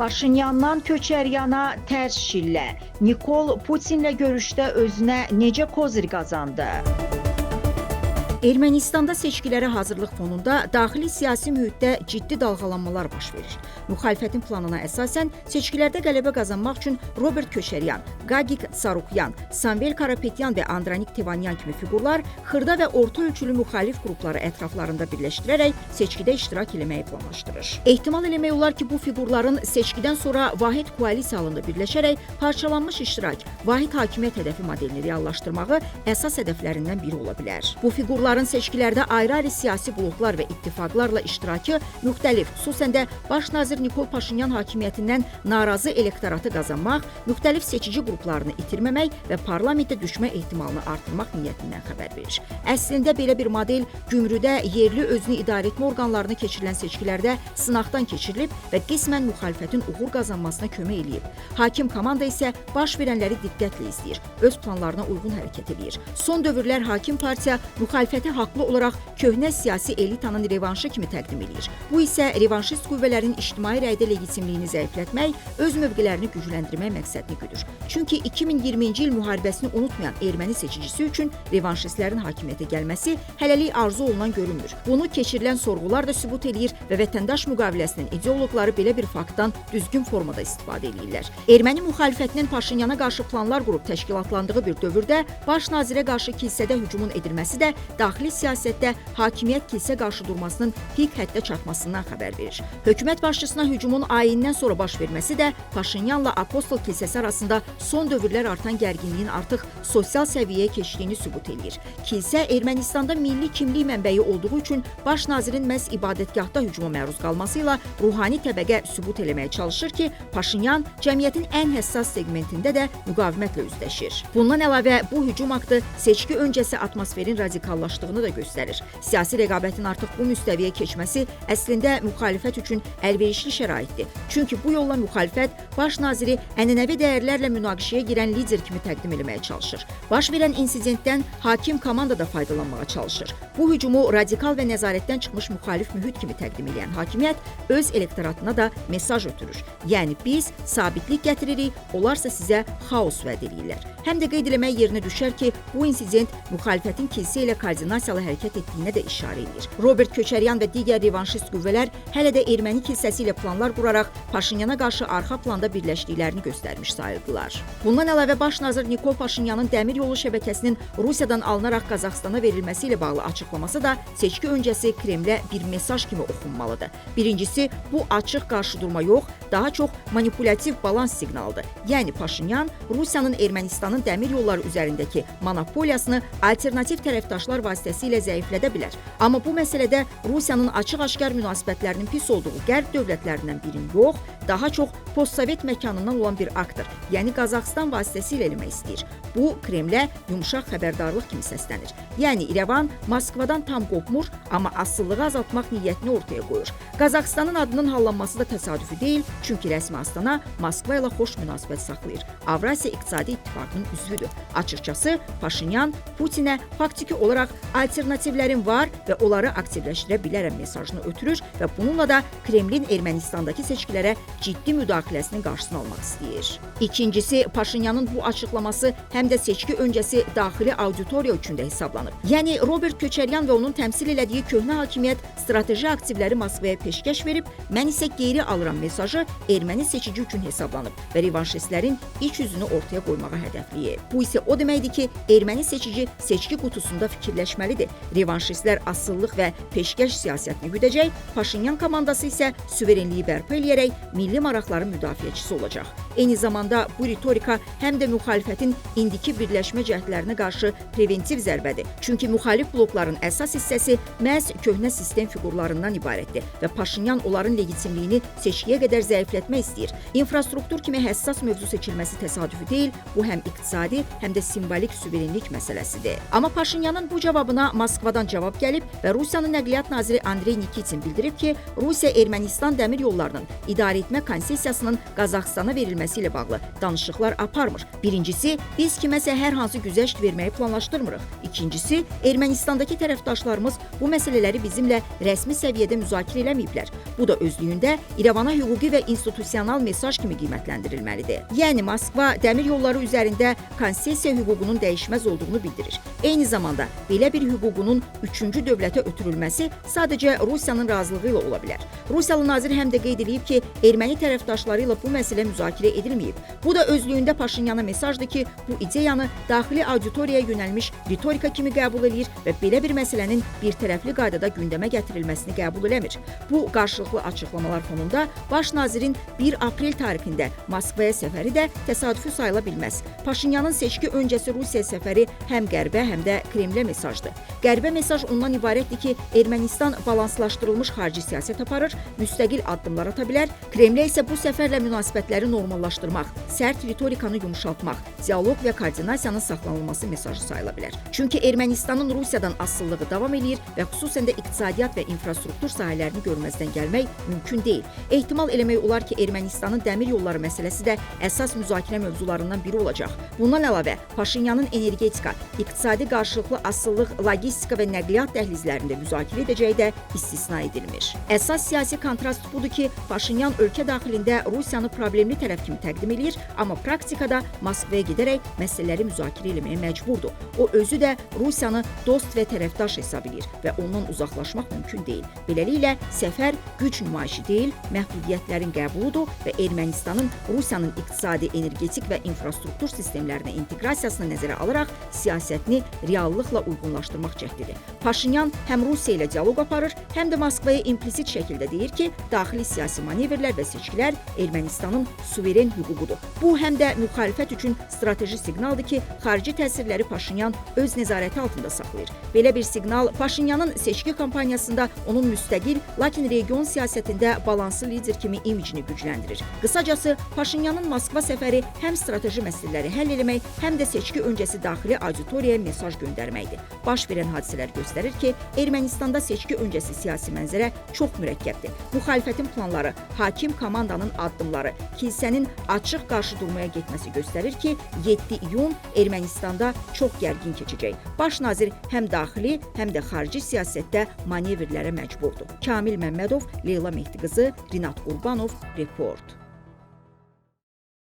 Paşinyandan Köçəryana tərs şillə. Nikol Putinlə görüşdə özünə necə kozir qazandı? Ermənistanda seçkilərə hazırlıq fonunda daxili siyasi mühitdə ciddi dalğalanmalar baş verir. Müxalifətin planına əsasən seçkilərdə qələbə qazanmaq üçün Robert Köçəryan, Gagik Tsarukyan, Samvel Karapetyan və Andranik Tevanyan kimi fiqurlar xırda və orta ölçülü müxalif qrupları ətraflarında birləşdirərək seçkidə iştirak eləməyi planlaşdırır. Ehtimal eləmək olar ki, bu fiqurların seçkidən sonra vahid koalisiya halında birləşərək parçalanmış iştirak, vahid hakimiyyət hədəfi modelini reallaşdırmağı əsas hədəflərindən biri ola bilər. Bu fiqurların seçkilərdə ayrı-ayrı siyasi bloklar və ittifaqlarla iştirakı müxtəlif, xüsusən də baş nazir Nikol Paşinyan hakimiyyətindən narazı elektoratı qazanmaq, müxtəlif seçici qruplarını itirməmək və parlamentə düşmə ehtimalını artırmaq niyyətindən xəbər verir. Əslində belə bir model Gümrüdə yerli özünü idarə etmə orqanlarına keçirilən seçkilərdə sınaqdan keçirilib və qismən müxalifətin uğur qazanmasına kömək eləyib. Hakim komanda isə baş verənləri diqqətlə izləyir, öz planlarına uyğun hərəkət eləyir. Son dövrlər hakim partiya müxalifəti haqlı olaraq köhnə siyasi elitanın revanşı kimi təqdim eləyir. Bu isə revanşist qüvvələrin ictimai rəydə legitimliyini zəiflətmək, öz mövqelərini gücləndirmək məqsədini güdür. Çünki 2020-ci il müharibəsini unutmayan erməni seçicisi üçün revanşistlərin hakimiyyətə gəlməsi hələlik arzu olunan görünmür. Bunu keçirilən sorğular da sübut eləyir və vətəndaş müqaviləsinin ideoloqları belə bir faktdan düzgün formada istifadə eləyirlər. Erməni müxalifətinin Paşinyana qarşı planlar qurub təşkilatlandığı bir dövrdə baş nazirə qarşı kilsədə hücumun edilməsi də daxili siyasətdə hakimiyyət kilsə qarşı durmasının pik həddə çatmasından xəbər verir. Hökumət başçısına hücumun ayindən sonra baş verməsi də Paşinyanla Apostol kilsəsi arasında son dövrlər artan gərginliyin artıq sosial səviyyəyə keçdiyini sübut eləyir. Kilsə Ermənistanda milli kimlik mənbəyi olduğu üçün baş nazirin məhz ibadətgahda hücuma məruz qalması ilə ruhani təbəqə sübut eləməyə çalışır ki, Paşinyan cəmiyyətin ən həssas segmentində də müqavimətlə üzləşir. Bundan əlavə bu hücum aktı seçki öncəsi atmosferin radikallaşdığını da göstərir. Siyasi rəqabətin artıq bu müstəviyə keçməsi əslində müxalifət üçün əlverişli şəraitdir. Çünki bu yolla müxalifət baş naziri ənənəvi dəyərlərlə münaqişəyə girən lider kimi təqdim eləməyə çalışır. Baş verən insidentdən hakim komanda da faydalanmağa çalışır. Bu hücumu radikal və nəzarətdən çıxmış müxalif mühit kimi təqdim eləyən hakimiyyət öz elektoratına da mesaj ötürür. Yəni biz sabitlik gətiririk, onlarsa sizə xaos vəd eləyirlər. Həm də qeyd eləmək yerinə düşər ki, bu insident müxalifətin kilsə ilə koordinasiyalı hərəkət etdiyinə də işarə eləyir. Robert Köçəryan və digər revanşist qüvvələr hələ də erməni kilsəsi ilə planlar quraraq Paşinyana qarşı arxa planda birləşdiklərini göstərmiş sayıldılar. Bundan əlavə baş nazir Nikol Paşinyanın dəmir yolu şəbəkəsinin Rusiyadan alınaraq Qazaxstana verilməsi ilə bağlı açıqlaması da seçki öncəsi Kremlə bir mesaj kimi oxunmalıdır. Birincisi, bu açıq qarşıdurma yox, daha çox manipulyativ balans siqnalıdır. Yəni Paşinyan Rusiyanın Ermənistanın dəmir yolları üzərindəki monopoliyasını alternativ tərəfdaşlar vasitəsilə zəiflədə bilər. Amma bu məsələdə Rusiyanın açıq-aşkar münasibətlərinin pis olduğu Qərb dövlətlərindən birinin yox, daha çox postsovet məkanından olan bir aktor, yəni Qazaxıstan vasitəsilə eləmək istəyir. Bu Kremlə yumşaq xəbərdarlıq kimi səslənir. Yəni İrəvan Moskvadan tam qopmur, amma asılılığı azaltmaq niyyətini ortaya qoyur. Qazaxıstanın adının hallanması da təsadüfi deyil, çünki rəsmi Astana Moskva ilə xoş münasibət saxlayır. Avrasiya İqtisadi İttifaqının üzvüdür. Açıqcası Paşinyan Putinə faktiki olaraq alternativlərim var və onları aktivləşdirə bilərəm mesajını ötürür və bununla da Kremlin Ermənistandakı seçkilərə ciddi müdaxiləsinin qarşısını almaq istəyir. İkincisi, Paşinyanın bu açıqlaması həm də seçki öncəsi daxili auditoriya üçün də hesablanıb. Yəni Robert Köçəryan və onun təmsil elədiyi köhnə hakimiyyət strateji aktivləri Moskvaya peşkəş verib, mən isə geri alıram mesajı erməni seçici üçün hesablanıb və revanşistlərin iç yüzünü ortaya qoymağa hədəfləyib. Bu isə o deməkdir ki, erməni seçici seçki qutusunda fikirləşməlidir. Revanşistlər asılılıq və peşkəş siyasətini güdəcək, Paşinyan komandası isə suverenliyi bərpa eləyərək milli maraqların müdafiəçisi olacaq. Eyni zamanda bu ritorika həm də müxalifətin indiki birləşmə cəhdlərinə qarşı preventiv zərbədir. Çünki müxalif blokların əsas hissəsi məhz köhnə sistem fiqurlarından ibarətdir və Paşinyan onların legitimliyini seçkiyə qədər zəiflətmək istəyir. İnfrastruktur kimi həssas mövzu seçilməsi təsadüfi deyil, bu həm iqtisadi, həm də simvolik suverenlik məsələsidir. Amma Paşinyanın bu cavabına Moskvadan cavab gəlib və Rusiyanın Nəqliyyat naziri Andrey Nikitin bildirib ki, Rusiya Ermənistan dəmir yollarının idarə etmə konsessiyasının Qazaxıstana verilməsini edilməsi ilə bağlı danışıqlar aparmır. Birincisi, biz kiməsə hər hansı güzəşt verməyi planlaşdırmırıq. İkincisi, Ermənistandakı tərəfdaşlarımız bu məsələləri bizimlə rəsmi səviyyədə müzakirə eləməyiblər. Bu da özlüyündə İrəvana hüquqi və institusional mesaj kimi qiymətləndirilməlidir. Yəni Moskva dəmir yolları üzərində konsessiya hüququnun dəyişməz olduğunu bildirir. Eyni zamanda belə bir hüququnun üçüncü dövlətə ötürülməsi sadəcə Rusiyanın razılığı ilə ola bilər. Rusiyalı nazir həm də qeyd eləyib ki, erməni tərəfdaşları ilə bu məsələ müzakirə edilməyib. Bu da özlüyündə Paşinyana mesajdır ki, bu ideyanı daxili auditoriyaya yönəlmiş ritorika kimi qəbul eləyir və belə bir məsələnin birtərəfli qaydada gündəmə gətirilməsini qəbul eləmir. Bu qarşılıqlı açıqlamalar fonunda baş nazirin 1 aprel tarixində Moskvaya səfəri də təsadüfi sayıla bilməz. Paşinyanın seçki öncəsi Rusiya səfəri həm Qərbə, həm də Kremlə mesajdır. Qərbə mesaj ondan ibarətdir ki, Ermənistan balanslaşdırılmış xarici siyasət aparır, müstəqil addımlar ata bilər. Kremlə isə bu səfərlə münasibətləri normallaşdırmaq, sərt ritorikanı yumşaltmaq, dialoq və koordinasiyanın saxlanılması mesajı sayıla bilər. Çünki Ermənistanın Rusiyadan asılılığı davam eləyir və xüsusən də iqtisadiyyat və infrastruktur sahələrini görməzdən gəlmək mümkün deyil. Ehtimal eləmək olar ki, Ermənistanın dəmir yolları məsələsi də əsas müzakirə mövzularından biri olacaq. Bundan əlavə, Paşinyanın energetika, iqtisadi qarşılıqlı asılılıq, logistika və nəqliyyat dəhlizlərində müzakirə edəcəyi də istisna edilmir. Əsas siyasi kontrast budur ki, Paşinyan ölkə daxilində Rusiyanı problemli tərəf kimi təqdim eləyir, amma praktikada Moskvaya gedərək məsələləri müzakirə eləməyə məcburdur. O özü də Rusiyanı dost və tərəfdaş hesab eləyir və ondan uzaqlaşmaq mümkün deyil. Beləliklə, səfər güc nümayişi deyil, məhdudiyyətlərin qəbuludur və Ermənistanın Rusiyanın iqtisadi, energetik və infrastruktur sistemlərinə inteqrasiyasını nəzərə alaraq siyasətini reallıqla uyğunlaşdırmaq cəhdidir. Paşinyan həm Rusiya ilə dialoq aparır, həm də Moskvaya implisit şəkildə deyir ki, daxili siyasi manevrlər və seçkilər Ermənistanın suveren hüququdur. Bu həm də müxalifət üçün strateji siqnaldır ki, xarici təsirləri Paşinyan öz nəzarəti altında saxlayır. Belə bir siqnal Paşinyanın seçki kampaniyasında onun müstəqil, lakin region siyasətində balanslı lider kimi imicini gücləndirir. Qısacası, Paşinyanın Moskva səfəri həm strateji məsələləri həll eləmək, həm də seçki öncəsi daxili auditoriyaya mesaj göndərməkdir. Baş verən hadisələr göstərir ki, Ermənistanda seçki öncəsi siyasi mənzərə çox mürəkkəbdir. Müxalifətin planları, hakim komandanın addımları, kilsənin açıq qarşı durmaya getməsi göstərir ki, 7 iyun Ermənistanda çox gərgin keçəcək. Baş nazir həm daxili, həm də xarici siyasətdə manevrlərə məcburdur. Kamil Məmmədov, Leyla Mehdiqızı, Rinat Qurbanov, Report.